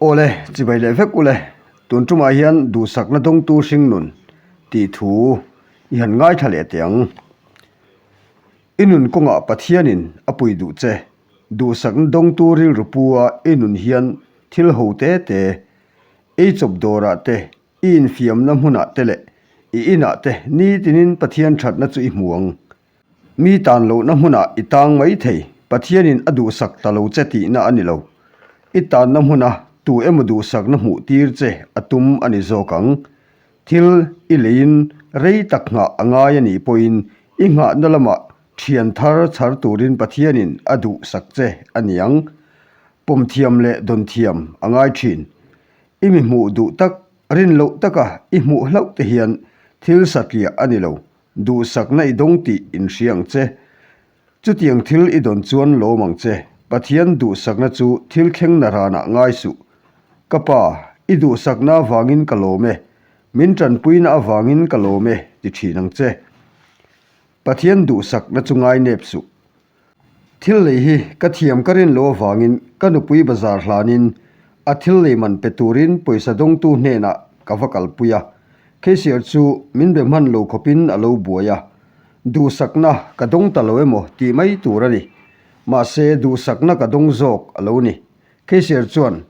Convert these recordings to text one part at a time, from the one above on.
Awle, chibai leh vek ule, tun tumah hian duhsakna dawngtu hringnun tih thu i han ngaithla leh teh ang. I nun kawngah Pathianin a pui duh che, duhsakna dawngtu rilru pu a i nun hian thil ho te te, ei chawp dawrah te, i infiamna hmunah te leh i inah te nitinin Pathian thatna chu i hmu ang. Mi tan lohna hmunah i tang mai thei, Pathianin a duhsak ta lo che tihna a ni lo. I tanna hmuna tu emaw duhsakna hmuh tir che a tum a ni zawk ang. Thil i leiin rei tak nghah a ngai a nih pawhin i nghahna lamah thian thar chhar turin Pathianin a duhsak che a ni ang. Pawmthiam leh dawnthiam a ngai thin. I mi hmuh duh tak, rin loh taka i hmuh hlauh te hian thil satliah a ni lo. Duhsakna i dawng tih inhria ang che. Chutiang thil i dawn chuan lawm ang che. Pathian duhsakna chu thil thleng na ranah ngai suh. Ka pa, i duhsakna avangin ka lawm e. Min tanpuina avangin ka lawm e, ti thin ang che. Pathian duhsakna chu ngai nep suh. Thil lei hi ka thiam ka rin loh avangin ka nupui bazar hlanin a thil lei man pe turin pawisa dawngtu hnenah ka va kalpui a. Cashier chu min be hman lo khawpin a lo buai a, duhsakna ka dawng ta lo emaw tih mai tur a ni. Mahse duhsakna ka dawng zawk a lo ni. Cashier chuan,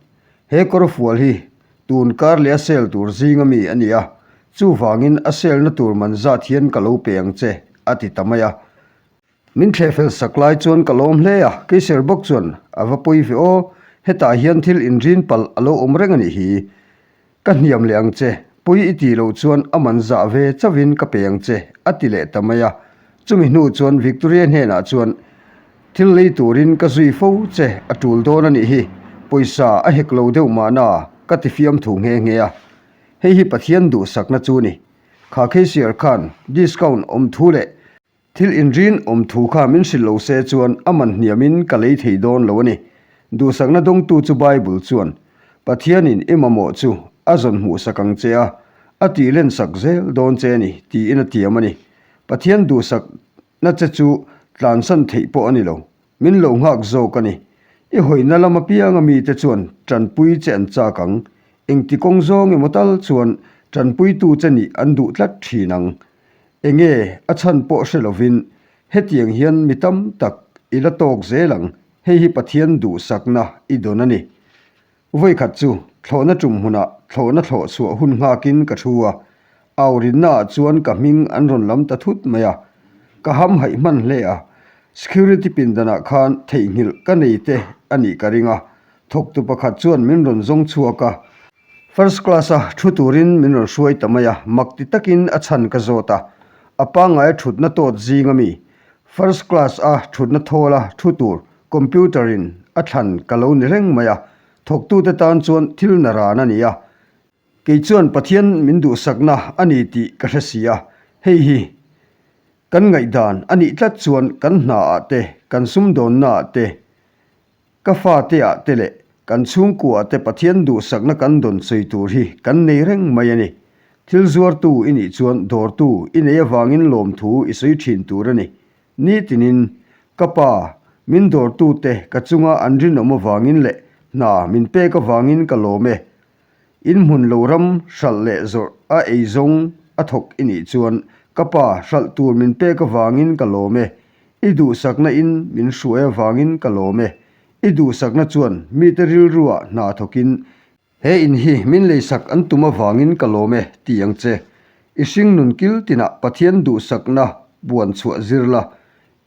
He kawrfual hi tun kar leh a sale tur zinga mi a ni a, chuvangin a sale na tur man zat hian ka lo pe ang che, a ti ta mai a. Min thlehfel sak lai chuan ka lawm hle a, Keiser bawk chuan a va pawi ve aw, hetah hian thil inrin palh a lo awm reng a nih hi. Ka hniam leh ang che, pawi i tih loh chuan a man zah ve chauhin ka pe ang che, a ti leh ta mai a. Chumi hnu chuan Victoria hnenah chuan, Thil lei turin ka zui fo che a tul dawn a nih hi, pawisa a hek lo deuh mahna ka ti fiamthu nghe nghe a. Hei hi Pathian duhsakna chu ni. Kha Keiser khan discount awm thu leh Thil inrin awm thu kha min hrilh lo se chuan a man hniamin ka lei thei dawn lo a ni. Duhsakna dawngtu chu Bible chuan, Pathianin i mamawh chu a zawn hmuhsak ang che a, a tih lensak zel dawn che a ni, tiin a tiam a ni. Pathian duhsakna che chu tlansan theih pawh a ni lo. Min lo nghak zawk a ni. I hawina lam apianga mite chuan tanpui che an chak ang. Engti kawng zawng emaw tal chuan tanpuitu che nih an duh tlat thin ang. Enge a chhan pawh hre lovin hetiang hian mi tam tak i la tawk zel ang, hei hi Pathian duhsakna i dawn a ni. Vawikhat chu thlawhna tum hmunah thlawhna thlawh chhuah hun nghakin ka thu a, aurinnaah chuan ka hming an rawn lam ta thut mai a, ka hamhaih hman hle a, security pindanah khan theihnghilh ka nei te a nih ka ring a, thawktu pakhat chuan min rawn zawng chhuak a, First class a thu turin min rawn hruai ta mai a, mak ti takin a chhan ka zawt a, a pangngai a thutna tawt zing ami, first class a thutna thawl a thu tur computer in a thlan ka lo ni reng mai a, thawktute tan chuan thil na ran a ni a, kei chuan Pathian min duhsakna a ni tih ka hre si a, hei hi kan ngaihdan a nih tlat chuan kan hna ah te, kan sumdawnna ah te, Ka fate ah te leh kan chhungkua ah te Pathian duhsakna kan dawn sawi tur hi kan nei reng mai a ni. Thil zuartu i nih chuan dawrtu i nei avangin lawmthu i sawi thin tur a ni. Nitinin, ka pa, min dawrtu te ka chunga an rinawm avangin leh hna min pek avangin ka lawm e. In hmun lo ram hralh leh zawrh a ei zawng a thawk i nih chuan ka pa hralh tur min pek avangin ka lawm e. I duhsakna in min hruai avangin ka lawm e. I duhsakna chuan mite rilruah hna thawkin he in hi min leisak an tum avangin ka lawm e ti ang che. I hringnun kil tinah Pathian duhsakna puan chhuah zir la,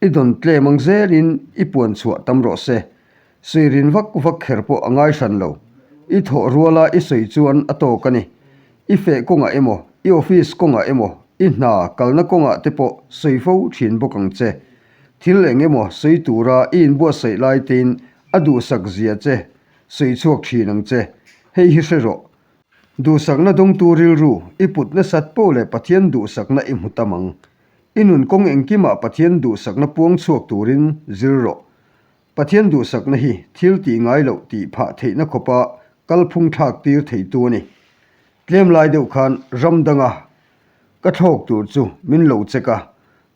i dawn tlem ang zelin i puan chhuah tam rawh se. Sawirin vak vak kher pawh a ngai hran lo. I thawh ruala i sawi chuan a tawk a ni. I feh kawngah emaw, i office kawngah emaw, i hna kalna kawngah te pawh sawi fo thin bawk ang che. Thil eng emaw sawi tura i inbuatsaih lai tein a duhsak zia che sawi chhuak thin ang che. Hei hi hre rawh. Duhsakna dawngtu rilru i put nasat poh leh Pathian duhsakna i hmu tam ang. I nun kawng engkimah Pathian duhsakna puang chhuak turin zir rawh. Pathian duhsakna hi thil tih ngai loh tih phah theihna khawpa kalphung thlak tir theitu a ni. Tlem lai deuh khan ram danga ka thlawk tur chu min lo check a,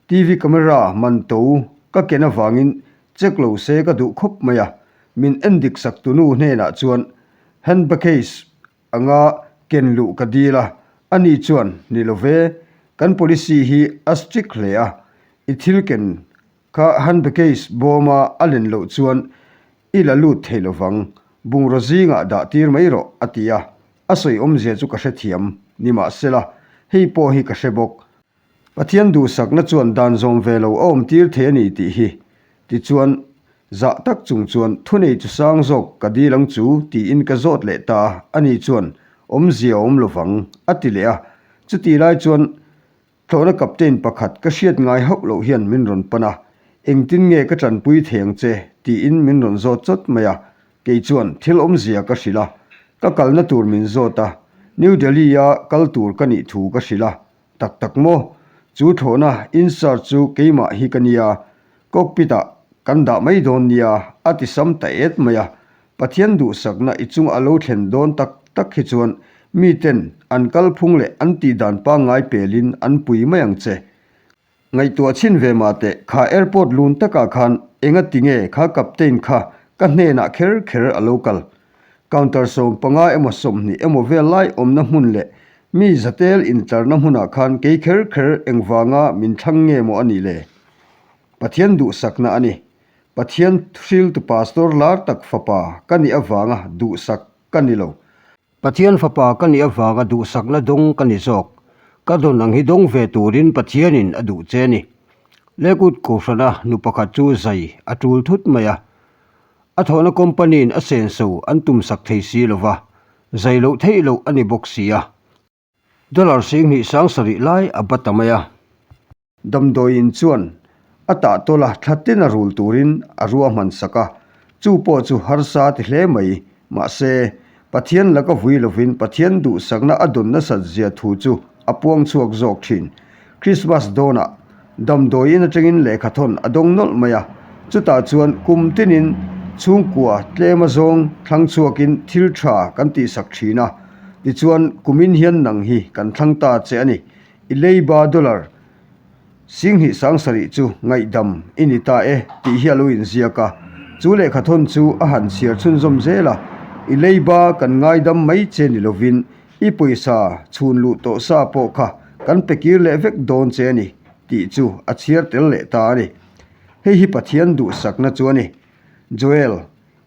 TV camera man to ka ken avangin check lo se ka duh khawp mai a, min en dik sak tunu hnenah chuan. Hand baggage anga ken luh ka dil a, ani chuan, Ni lo ve, kan policy hi a strict hle a, i thil ken kha hand baggage bawma a len loh chuan i la lut thei lo vang, bungraw zingah dah tir mai rawh, a ti a. A sawi awmzia chu ka hrethiam, nimahsela, hei pawh hi ka hre bawk. Pathian duhsakna chuan dan zawm ve lo a awm tir thei a ni tih hi. Tichuan, zah tak chung chuan thunei chu sang zawk ka dil ang chu tiin ka zawt leh ta a, ani chuan awmzia a awm lo vang, a ti leh a. Chutih lai chuan thlawhna captain pakhat ka hriat ngai hauh loh hian min rawn pan a, Engtin nge ka tanpui thei ang che? tiin min rawn zawt chawt mai a. Kei chuan thil awmzia ka hrilh a, ka kalna tur min zawt a, New Delhi-a kal tur ka nih thu ka hrilh a. Tak tak maw? Chu thlawhna insert chu keimah hi ka nia, cockpit ah kan dah mai dawn nia a ti sam ta et mai a. Pathian duhsakna i chunga a lo thlen dawn tak tak hi chuan miten an kalphung leh an tihdan pangngai pelin an pui mai ang che. Ngaihtuah chhin ve mah teh, kha airport lun takah khan enga tinge kha captain kha ka hnenah kher kher a lo kal? Counter 15 emaw 20 emaw vel lai awmna hmun leh mi zatel intlarna hmunah khan kei kher kher engvanga min thlang nge maw a nih le? Pathian duhsakna a ni. Pathian hriltu pastor lar tak fapa ka nih avanga duhsak ka ni lo. Pathian fapa ka nih avanga duhsakna dawng ka ni zawk. Ka dawn ang hi dawng ve turin Pathianin a duh che a ni. Lakewood Kohhrana nu pakhat chu zai a tul thut mai a. A thawhna company-in a senso an tumsak thei si lo va, zai loh theih loh a ni bawk si a. Dollar 20 sangsarih lai a ba ta mai a. Damdawiin chuan a tah tawlh a, thla tin a rul turin a ruahman sak a, chu pawh chu harsa ti hle mai. Mahse, Pathian laka vui lovin Pathian duhsakna a dawn nasat zia thu chu a puang chhuak zawk thin. Christmas dawnah damdawiin atangin lehkhathawn a dawng nawlh mai a, chutah chuan kum tinin chhungkua tlem a zawng thlang chhuakin thil tha kan tihsak thin a, tichuan kumin hian nang hi kan thlang ta che a ni. I leiba dollar 20 sangsarih chu ngaihdam i ni ta e tih hi a lo inziak a. Chu lehkhathawn chu a han chhiar chhunzawm zel a, I leiba kan ngaidam mai che ni lovin i pawisa chhun luh tawh sa pawh kha kan pe kir leh vek dawn che a ni tih chu a chhiar tel leh ta a ni. Hei hi Pathian duhsakna chu a ni. Joel.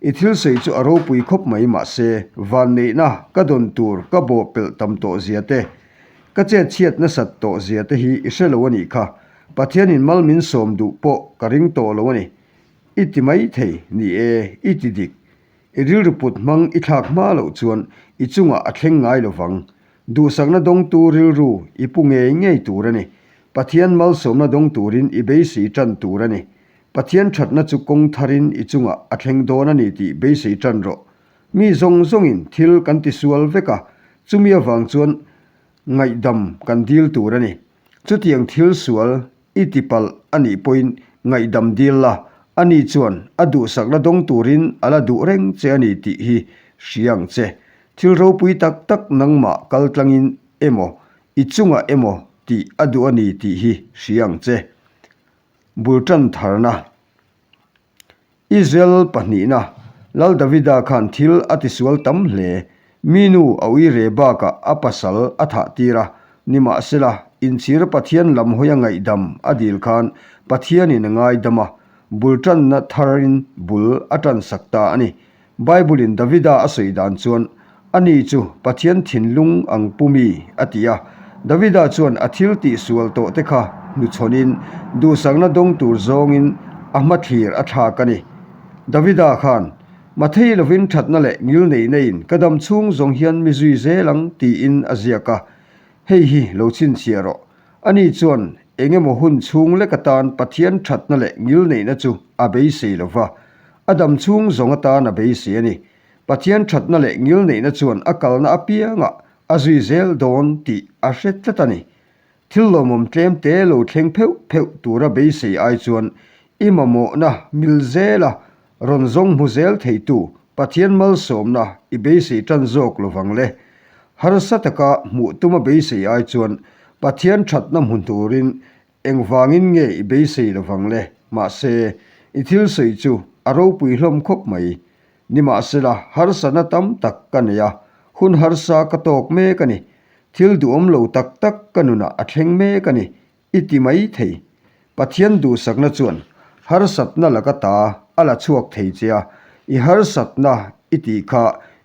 I thil sawi chu a ropui khawp mai mahse vanneihna ka dawn tur ka bawh pelh tam tawh zia te, ka chet chhiat nasat tawh zia te hi i hre lo a nih kha. Pathianin mal min sawm duh pawh ka ring tawh lo a ni. I ti mai thei, ni e, i ti dik. I rilru put hmang i thlak hma loh chuan i chungah a thleng ngai lo vang. Duhsakna dawngtu rilru i pu ngei ngei tur a ni. Pathian malsawmna dawng turin i beisei tan tur a ni. Pathian thatna chu kawng tharin i chungah a thleng dawn a ni tih beisei tan rawh. Mi zawng zawngin thil kan ti sual vek a, chumi avang chuan ngaihdam kan dil tur a ni. Chutiang thil sual i ti palh a nih pawhin ngaihdam dil la, ani chuan a duhsakna dawng turin a la duh reng che a ni tih hi hria ang che. Thil ropui tak tak nangmah kal tlangin emaw, i chungah emaw tih a duh a ni tih hi hria ang che. Bul tan tharna. Israel pahnihna, Lal Davida khan thil a tisual tam hle. Mi nu a ui re bakah a pasal a thah tir a, nimahsela, inchhir Pathian lam hawia ngaihdam a dil khan Pathianin a ngaidam a, bul tanna tharin bul a tansak ta a ni. Bible-in Davida a sawi dan chuan, Ani chu Pathian thinlung ang pu mi, a ti a. Davida chuan a thil tihsual tawhte kha hnuchhawnin duhsakna dawng tur zawngin a hmathlir a thlak a ni. Davida khan, Mathei lovin thatna leh ngilneihna-in ka dam chhung zawng hian mi zui zel ang, tiin a ziak a. Hei hi lo chhinchhiah rawh. Ani chuan eng emaw hun chhung lek atan Pathian thatna leh ngilneihna chu a beisei lo va, a dam chhung zawng atan a beisei a ni. Pathian thatna leh ngilneihna chuan a kalna apiangah a zui zel dawn tih a hre tlat a ni. Thil lawmawm tlem te lo thleng pheuh pheuh tura beisei ai chuan i mamawhna mil zela rawn zawng hmu zel theitu Pathian malsawmna i beisei tan zawk lovang le. Harsa taka hmuh tuma beisei ai chuan Pathian thatna hmu turin engvangin nge i beisei lovang le? Mahse, i thil sawi chu a ropui hlawm khawp mai. Nimahsela, harsatna tam tak ka nei a, hun harsa ka tawk mek a ni. Thil duhawm lo tak tak ka nunah a thleng mek a ni, i ti mai thei. Pathian duhsakna chuan harsatna laka ta a la chhuak thei che a, i harsatna i tih kha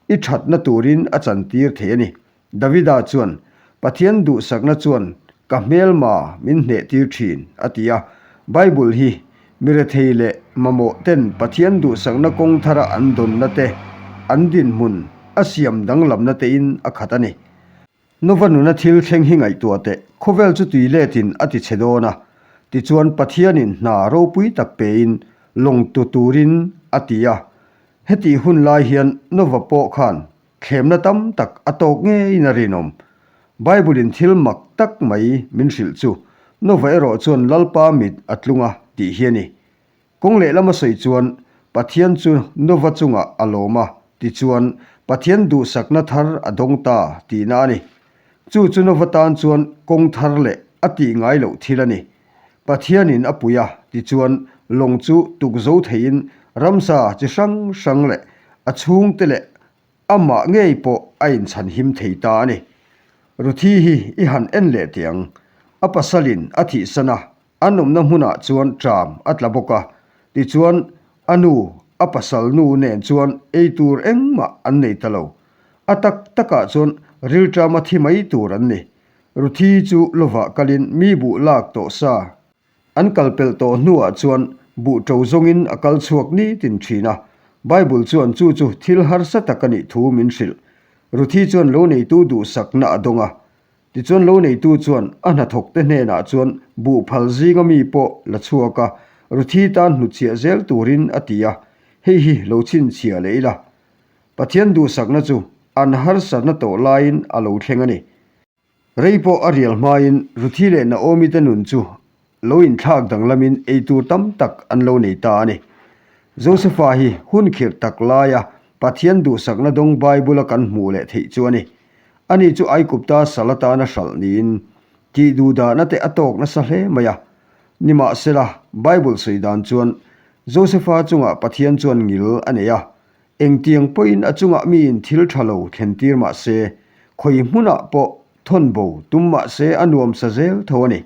i thatna turin a chantir thei a ni. Davida chuan, Pathian duhsakna chuan ka hmelma min hnehtir thin, a ti a. Bible hi mi rethei leh mamawh ten Pathian duhsakna kawng thara an dawnna te, an dinhmun a siam danglamna tein a khat a ni. Nova nuna thil thleng hi ngaihtuah teh, khawvel chu tui letin a ti chhe dawn a, tichuan Pathianin hna ropui tak pein lawng tu turin a ti a. Hetih hun lai hian Nova pawh khan Thlemna tam tak a tawk ngeiin a rinawm. Bible-in thil mak tak mai min hrilh chu, Nova erawh chuan Lalpa mit a tlung a tih hi a ni. Kawng lehlama sawi chuan, Pathian chu Nova chungah a lawm a, tichuan Pathian duhsakna thar a dawng ta tihna a ni. Chu chu Nova tan chuan kawng thar leh a tih ngai loh thil a ni. Pathianin a pui a, tichuan lawng chu tuk zo theiin ramsa chi hrang hrang leh a chhungte leh amah ngei pawh a inchhan him thei ta a ni. Ruthi hi i han en leh teh ang. A pasalin a thihsan a, an awmna hmunah chuan ṭam a tla bawk a, tichuan a nu, a pasal nu nen chuan ei tur engmah an nei ta lo. A tak takah chuan rilṭama thi mai tur an ni. Ruthi chu lovah kalin mi buh lak tawh sa An kal pelh tawh hnuah chuan buh ṭo zawngin a kal chhuak nitin ṭhin a. Bible chuan chu chu thil harsa tak a nih thu min hrilh. Ruthi chuan lo neitu duhsakna a dawng a. Tichuan lo neitu chuan a hnathawkte hnenah chuan buh phal zinga mi pawh la chhuak a, Ruthi tan hnutchhiah zel turin a ti a. Hei hi lo chhinchhiah leh ila. Pathian duhsakna chu an harsatna tawh laiin a lo thleng a ni. Rei pawh a rial hmain Ruthi leh Naomi te nun chu lo inthlak danglamin eitur tam tak an lo nei ta a ni. Josefa hi hun khirh tak laia Pathian duhsakna dawng Bible-a kan hmuh leh theih chu a ni. Ani chu Aigupta sal atana hralh niin tih duhdahna te a tawk nasa hle mai a. Nimahsela, Bible sawi dan chuan Josefa chungah Pathian chuan ngil a nei a, Engtiang pawhin a chungah miin thil tha lo thlentir mah se, khawi hmunah pawh thawn bo tum mah se a nuam sa zel tho a ni.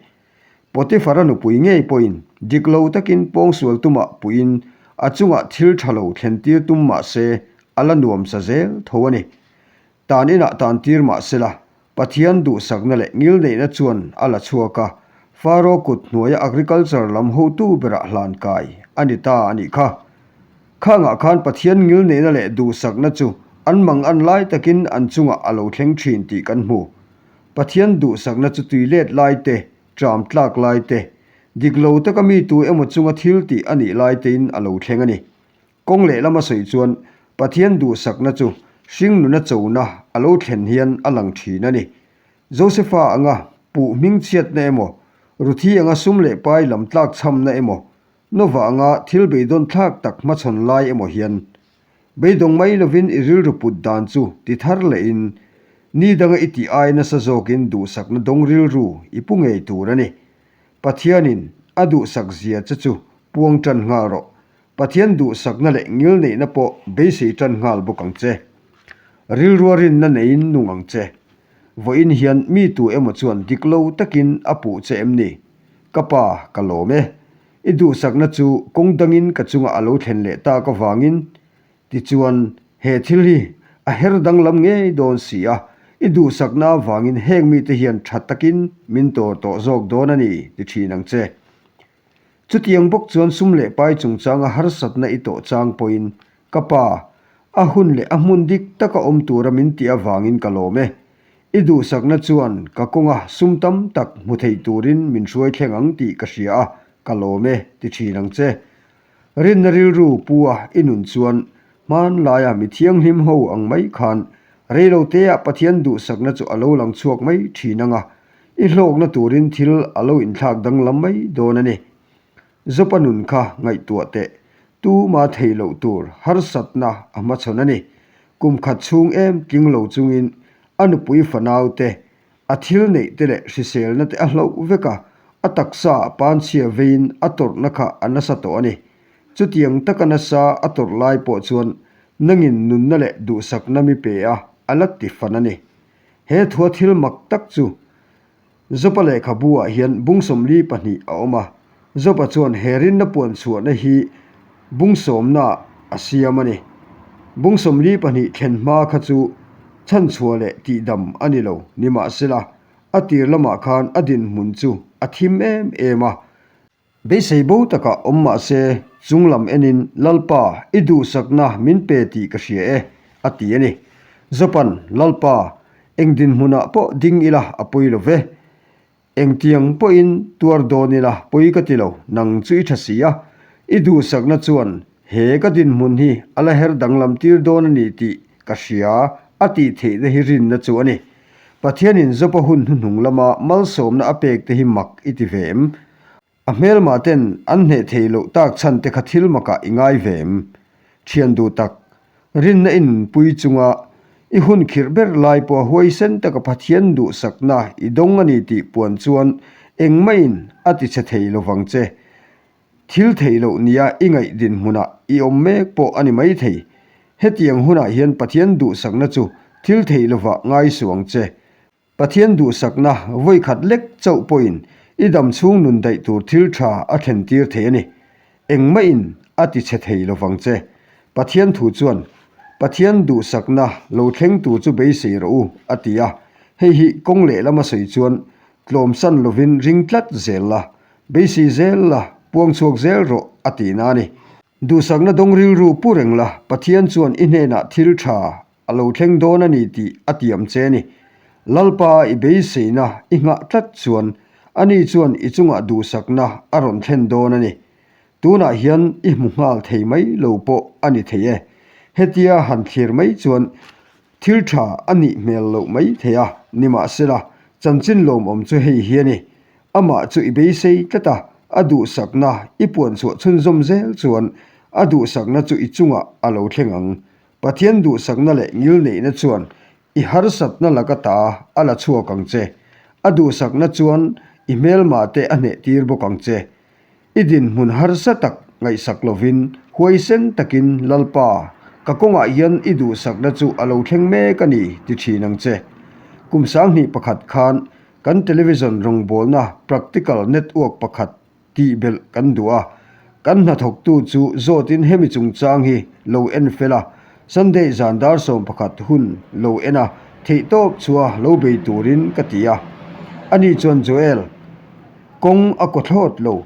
Potiphar-a nupui ngei pawhin dik lo takin pawngsual tumah puiin a chungah thil tha lo thlentir tum mah se a la nuam sa zel tho a ni. Tan inah tan tir mah sela, Pathian duhsakna leh ngilneihna chuan a la chhuak a, Faro kut hnuaia agriculture lam hotu berah hlan kai a ni ta a nih kha. Khangah khan Pathian ngilneihna leh duhsakna chu an mang an lai takin an chungah a lo thleng thin tih kan hmu. Pathian duhsakna chu tui let lai te, ṭam tlak lai te, dik lo taka mi tu emaw chunga thil tih a nih lai tein a lo thleng a ni. Kawng lehlam a sawi chuan Pathian duhsakna chu hringnuna chona a lo thlen hian a lang thin a ni. Josefa anga puh hmingchhiatna emaw, Ruthi anga sum leh pai lam tlakchhamna emaw, Nova anga thil beidawn thlak tak hmachhawn lai emaw hian beidawng mai lovin i rilru put dan chu ti thar lehin ni danga i tih ai nasa zawkin duhsakna dawng rilru i pu ngei tur a ni. Pathianin a duhsak zia che chu puang tan nghal rawh. Pathian duhsakna leh ngilneihna pawh beisei tan nghal bawk ang che. Rilrua rinna neiin nung ang che. Vawiin hian mi tu emaw chuan dik lo takin a puh che em ni? Ka pa, ka lawm e. I duhsakna chu kawng dangin ka chungah a lo thlen leh tak avangin. Tichuan, he thil hi a her danglam ngei dawn si a, i duhsakna avangin heng mite hian tha takin min tawr tawh zawk dawn a ni, ti thin ang che. Chutiang bawk chuan sum leh pai chungchanga harsatna i tawh chang pawhin, Ka pa, a hun leh a hmun dik taka awm tura min tih avangin ka lawm e. I duhsakna chuan ka kawnga sum tam tak hmu thei turin min hruai thleng ang tih ka hria a, ka lawm e, ti thin ang che. Rinna rilru pu a i nun chuan hmanlaia mi thianghlim ho ang mai khan reiloteah Pathian duhsakna chu a lo lang chhuak mai thin ang a, I hlawkna turin thil a lo inthlak danglam mai dawn a ni. Zopa nun kha ngaihtuah teh, tuma thei loh tur harsatna a hmachhawn a ni. Kum khat chhung em tling lo chungin a nupui fanau te, a thil neih te leh hriselna te a hloh vek a, a taksa a panchhia veiin a tawrhna kha a nasa tawh a ni. Chutiang taka nasa a tawrh lai pawh chuan. Nangin nunna leh duhsakna mi pe a, a la ti fan a ni. He thua thil mak tak chu Jopa lehkhabu ah hian bung 42 a awm a, Jopa chuan he rinna puan chhuahna hi bung sawmnaah a siam a ni. Bung 42 thlen hma kha chu chhanchhuah leh tihdam a ni lo, nimahsela a tir lamah khan a dinhmun chu a thim em em a. Beisei bo takah awm mah se, chung lam enin, Lalpa, i duhsakna min pe tih ka hria e, a ti a ni. Jopan, Lalpa, eng dinhmunah pawh ding ila a pawi lo ve. Engtiang pawhin tuar dawn ila pawi ka ti lo, nang chu i tha si a. I duhsakna chuan he ka dinhmun hi a la her danglam tir dawn a ni tih ka hria, a tih theihna hi rinna chu a ni. Pathianin Jopa hun hnuhnung lama malsawmna a pek te hi mak i ti ve em? A hmelmah ten an hneh theih loh tak chhan te kha thil makah i ngai ve em? Thian duh tak, rinna i nunpui chunga i hun khirh ber lai pawha huaisen taka Pathian duhsakna i dawng a ni tih puan chuan engmahin a tichhe thei lovang che. Thil theih loh nia i ngaih dinhmunah i awm mek pawh a ni maithei. Hetiang hunah hian Pathian duhsakna chu thil theih lovah ngai suh ang che. Pathian duhsakna vawi khat lek chauh pawhin i dam chhung nun daih tur thil tha a thlen tir thei a ni. Engmahin a ti chhe thei lovang che. Pathian thu chuan, Pathian duhsakna lo thleng tur chu beisei rawh u, a ti a. Hei hi kawng lehlam a sawi chuan tlawmsan lovin ring tlat zel la, beisei zel la, puang chhuak zel rawh, a tihna a ni. Duhsakna dawng rilru pu reng la, Pathian chuan i hnenah thil tha A lo thleng dawn a ni tih a tiam che a ni. Lalpa i beiseina i nghah tlat chuan ani chuan i chungah duhsakna a rawn thlen dawn a ni. Tunah hian i hmu nghal thei mai lo pawh a ni thei e. Hetia han thlir mai chuan thil tha a nih hmel loh mai thei a, nimahsela chanchin lawmawm chu hei hi a ni. Amah chu i beisei tlat a, a duhsakna i puanchhuah chhunzawm zel chuan a duhsakna chu i chungah a lo thleng ang. Pathian duhsakna leh ngilneihna chuan i harsatna laka ta a la chhuak ang che. A duhsakna chuan i hmelmahte a hnehtir bawk ang che. I dinhmun harsa tak ngaihsak lovin huaisen takin Lalpa, ka kawngah hian i duhsakna chu a lo thleng mek a ni ti thin ang che. Kum 21 khan kan television rawngbawlna practical network pakhat tih belh kan duh a, kan hnathawktu chu zawtin hemi chungchang hi lo en fel a, Sunday zan dar 11 hun lo en a, theihtawp chua lo bei turin ka ti a. Ani chuan Joel, kawng a kaw thlawt lo.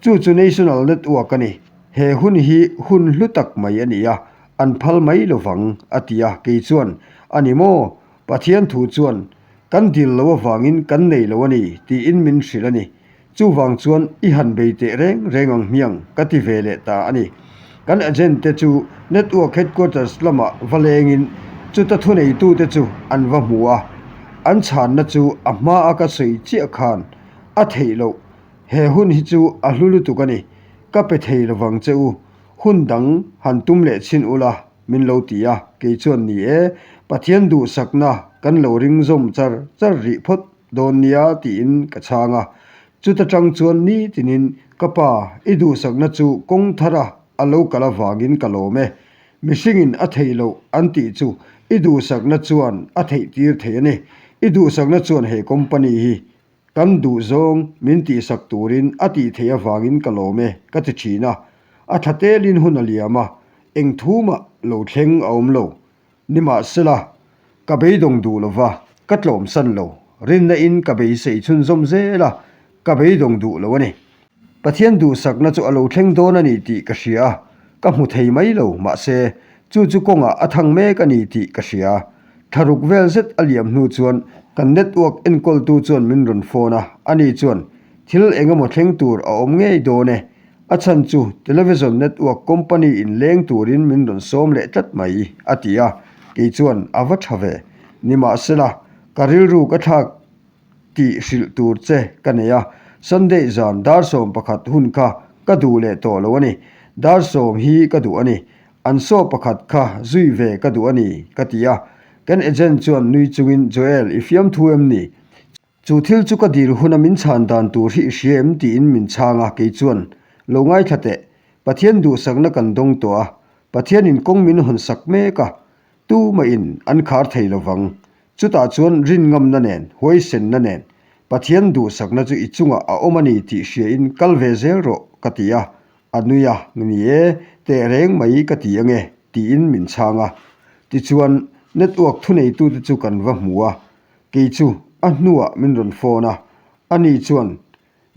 Chu chu National Network a ni. He hun hi hun hlu tak mai a ni a, an phal mai lovang, a ti a, kei chuan, A ni maw? Pathian thu chuan, Kan dil lo avangin kan nei lo a ni, tiin min hrilh a ni. Chuvang chuan i han bei teh reng reng ang hmiang ka ti ve leh ta a ni. Kan agent te chu network headquarters lamah va lengin chuta thuneitute chu an va hmu a, an chhanna chu a hmaa ka sawi chiah khan a theih loh, he hun hi chu a hlu lutuk a ni, ka pe thei lovang che u, hun dang han tum leh chhin ula min lo ti a, kei chuan ni e, Pathian duhsakna kan lo ring zawm char char rih phawt dawn nia tiin ka chhang a. Chuta tang chuan nitinin ka pa i duhsakna chu kawng thara a lo kal avangin ka lawm e. Mihringin a theih loh an tih chu i duhsakna chuan a theih tir thei a ni. I duhsakna chuan he company hi kan duh zawng min tihsak turin a tih theih avangin ka lawm e ka ti thin a. A tha telin hun a liam a, eng thumah lo thleng a awm lo. Nimahsela, ka beidawng duh lo va, ka tlawmsan lo. Rinna in ka beisei chhunzawm zel a, ka beidawng duh lo a ni. Pathian duhsakna chu a lo thleng dawn a ni tih ka hria a, ka hmu thei mai lo, mahse, chu chu kawngah a thang mek a ni tih ka hria. Thlaruk vel zet a liam hnu chuan kan network enkawltu chuan min rawn phone a, ani chuan, Thil eng emaw thleng tur a awm ngei dawn e, A chhan chu Television Network Company in leng turin min rawn sawm leh tlat mai, a ti a. Kei chuan a va tha ve. Nimahsela, ka rilru ka thlak tih hrilh tur che ka nei a, Sunday zan dar 11 hun kha ka duh leh tawh lo a ni. Dar sawm hi ka duh a ni. An saw pakhat kha zui ve ka duh a ni, ka ti a. Kan agent chuan nui chungin, Joel, i fiamthu em ni? Chu thil chu ka dil huna min chhan dan tur hi i hria em tiin min chhang a, kei chuan, Lo ngaithla teh, Pathian duhsakna kan dawng tawh a, Pathianin kawng min hawn sak mek a, tumahin an khar thei lovang. Chutah chuan rin ngamna nen, huaisenna nen, Pathian duhsakna chu i chungah a awm a ni tih hriain kal ve zel rawh, ka ti a. A nui a, Ni e, teh reng mai ka ti ange, tiin min chhang a. Tichuan, network thuneitute chu kan va hmu a, kei chu a hnuah min rawn phone a, ani chuan,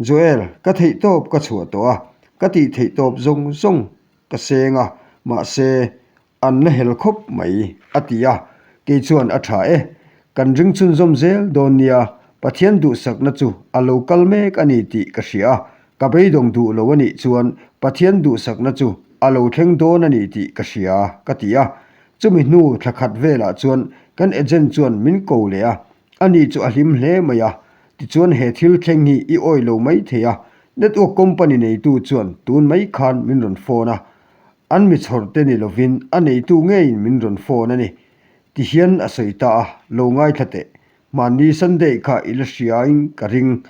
Joel, ka theihtawp ka chhuah tawh a, ka tih theihtawp zawng zawng ka seng a, mahse, an la hel khawp mai, a ti a. Kei chuan a tha e, kan ring chhunzawm zel dawn nia, Pathian duhsakna chu a lo kal mek a ni tih ka hria a, ka beidawng duh lo a nih chuan Pathian duhsakna chu a lo thleng dawn a ni tih ka hria, ka ti a. Chumi hnu thla khat velah chuan kan agent chuan min ko leh a, ani chu a hlim hle mai a. Tichuan he thil thleng hi i awih lo mai thei a, network company neitu chuan tun mai khan min rawn phone a, An mi chhawr te ni lovin a neitu ngeiin min rawn phone a ni. Ti hian a sawi ta a, lo ngaithla teh. Hmanni Sunday kha i la hriain ka ring.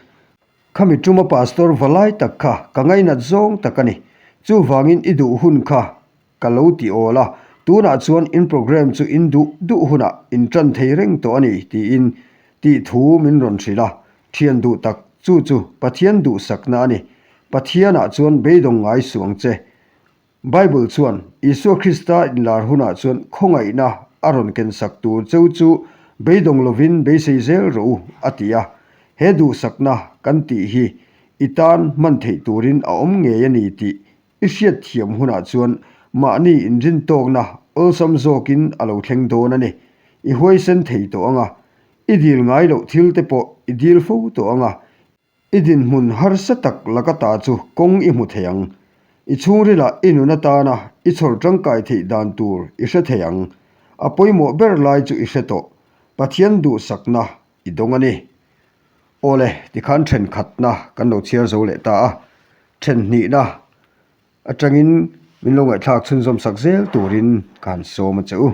Khami tuma pastor va lai tak kha ka ngainat zawng tak a ni. Chuvangin i duh hun kha ka lo ti awl a, tunah chuan in program chu in duh duh hunah in tan thei reng tawh a ni tiin tih thu min rawn hrilh a. Thian duh tak chu chu Pathian duhsakna a ni. Pathianah chuan beidawng ngai suh ang che. Bible chuan Isua Krista inlar hunah chuan khawngaihna a rawn kensak tur cheu chu beidawng lovin beisei zel rawh u, a ti a. He duhsakna kan tih hi i tan hman theih turin a awm ngei a ni tih i hriat thiam hunah chuan mahni inrintawkna awlsam zawkin a lo thleng dawn a ni. I huaisen thei tawh ang a, i dil ngai loh thil te pawh i dil fo tawh ang a, I dinhmun harsa tak laka ta chu kawng i hmu thei ang. I chhungrilah i nun atana i chhawr tangkai theih dan tur i hre thei ang. A pawimawh ber lai chu i hre tawh. Pathian duhsakna i dawng a ni. Awle, tikhan thenkhatna kan lo chhiar zo leh ta a. Thenhnihna atangin min lo ngaihthlak chhunzawm sak zel turin ka han sawm a che u.